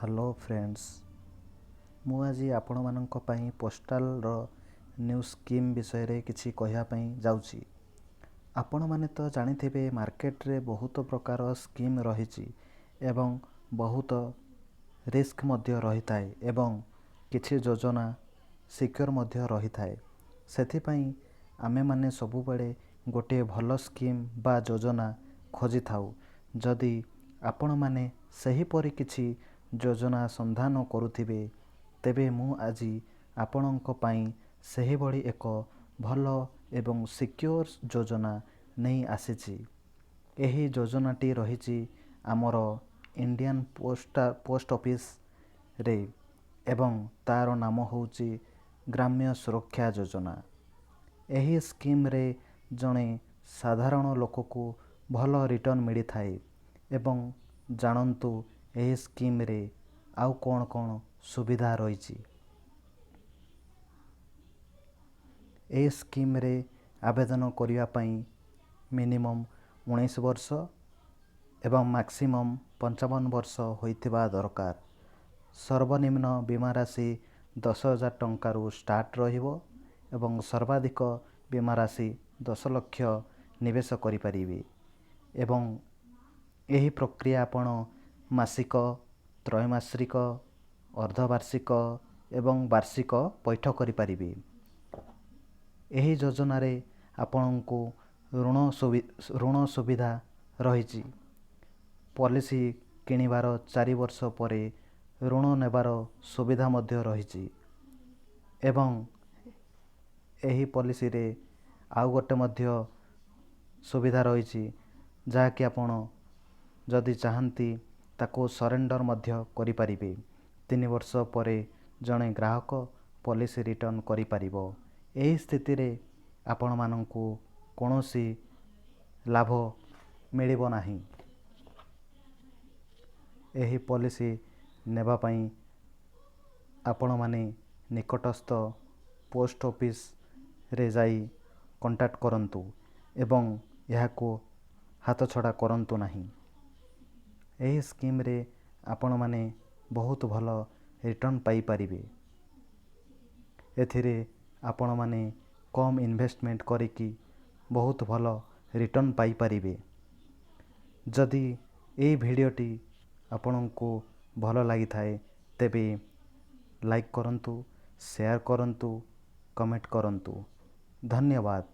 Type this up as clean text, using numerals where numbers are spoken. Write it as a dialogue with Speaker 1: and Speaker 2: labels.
Speaker 1: Hello friends, ମୁଁ ଆଜି ଆପଣମାନଙ୍କ ପାଇଁ ପୋଷ୍ଟାଲର ନ୍ୟୁ ସ୍କିମ୍ ବିଷୟରେ କିଛି କହିବା ପାଇଁ ଯାଉଛି। ଆପଣମାନେ ତ ଜାଣିଥିବେ, ମାର୍କେଟରେ ବହୁତ ପ୍ରକାର ସ୍କିମ୍ ରହିଛି ଏବଂ ବହୁତ ରିସ୍କ ମଧ୍ୟ ରହିଥାଏ ଏବଂ କିଛି ଯୋଜନା ସିକ୍ୟୋର ମଧ୍ୟ ରହିଥାଏ। ସେଥିପାଇଁ ଆମେମାନେ ସବୁବେଳେ ଗୋଟିଏ ଭଲ ସ୍କିମ୍ ବା ଯୋଜନା ଖୋଜିଥାଉ। ଯଦି ଆପଣମାନେ ସେହିପରି କିଛି ଯୋଜନା ସନ୍ଧାନ କରୁଥିବେ, ତେବେ ମୁଁ ଆଜି ଆପଣଙ୍କ ପାଇଁ ସେହିଭଳି ଏକ ଭଲ ଏବଂ ସିକ୍ୟୋର ଯୋଜନା ନେଇ ଆସିଛି। ଏହି ଯୋଜନାଟି ରହିଛି ଆମର ଇଣ୍ଡିଆନ୍ ପୋଷ୍ଟ ଅଫିସରେ ଏବଂ ତା'ର ନାମ ହେଉଛି ଗ୍ରାମ୍ୟ ସୁରକ୍ଷା ଯୋଜନା। ଏହି ସ୍କିମ୍ରେ ଜଣେ ସାଧାରଣ ଲୋକକୁ ଭଲ ରିଟର୍ଣ୍ଣ ମିଳିଥାଏ ଏବଂ ଜାଣନ୍ତୁ ଏହି ସ୍କିମ୍ରେ ଆଉ କ'ଣ କ'ଣ ସୁବିଧା ରହିଛି। ଏହି ସ୍କିମ୍ରେ ଆବେଦନ କରିବା ପାଇଁ ମିନିମମ୍ 19 ବର୍ଷ ଏବଂ ମ୍ୟାକ୍ସିମମ୍ 55 ବର୍ଷ ହୋଇଥିବା ଦରକାର। ସର୍ବନିମ୍ନ ବୀମା ରାଶି 10,000 ଟଙ୍କାରୁ ଷ୍ଟାର୍ଟ ରହିବ ଏବଂ ସର୍ବାଧିକ ବୀମା ରାଶି 10 ଲକ୍ଷ ନିବେଶ କରିପାରିବେ ଏବଂ ଏହି ପ୍ରକ୍ରିୟା ଆପଣ ମାସିକ, ତ୍ରୈମାସିକ, ଅର୍ଦ୍ଧବାର୍ଷିକ ଏବଂ ବାର୍ଷିକ ପୈଠ କରିପାରିବେ। ଏହି ଯୋଜନାରେ ଆପଣଙ୍କୁ ଋଣ ସୁବିଧା ରହିଛି। ପଲିସି କିଣିବାର 4 ବର୍ଷ ପରେ ଋଣ ନେବାର ସୁବିଧା ମଧ୍ୟ ରହିଛି ଏବଂ ଏହି ପଲିସିରେ ଆଉ ଗୋଟେ ମଧ୍ୟ ସୁବିଧା ରହିଛି, ଯାହାକି ଆପଣ ଯଦି ଚାହାନ୍ତି ତାକୁ ସରେଣ୍ଡର ମଧ୍ୟ କରିପାରିବେ। 3 ବର୍ଷ ପରେ ଜଣେ ଗ୍ରାହକ ପଲିସି ରିଟର୍ଣ୍ଣ କରିପାରିବ। ଏହି ସ୍ଥିତିରେ ଆପଣମାନଙ୍କୁ କୌଣସି ଲାଭ ମିଳିବ ନାହିଁ। ଏହି ପଲିସି ନେବା ପାଇଁ ଆପଣମାନେ ନିକଟସ୍ଥ ପୋଷ୍ଟ ଅଫିସରେ ଯାଇ କଣ୍ଟାକ୍ଟ କରନ୍ତୁ ଏବଂ ଏହାକୁ ହାତଛଡ଼ା କରନ୍ତୁ ନାହିଁ। ଏହି ସ୍କିମ୍ରେ ଆପଣମାନେ ବହୁତ ଭଲ ରିଟର୍ଣ୍ଣ ପାଇପାରିବେ। ଏଥିରେ ଆପଣମାନେ କମ୍ ଇନଭେଷ୍ଟମେଣ୍ଟ କରିକି ବହୁତ ଭଲ ରିଟର୍ଣ୍ଣ ପାଇପାରିବେ। ଯଦି ଏହି ଭିଡ଼ିଓଟି ଆପଣଙ୍କୁ ଭଲ ଲାଗିଥାଏ, ତେବେ ଲାଇକ୍ କରନ୍ତୁ, ସେୟାର କରନ୍ତୁ, କମେଣ୍ଟ କରନ୍ତୁ। ଧନ୍ୟବାଦ।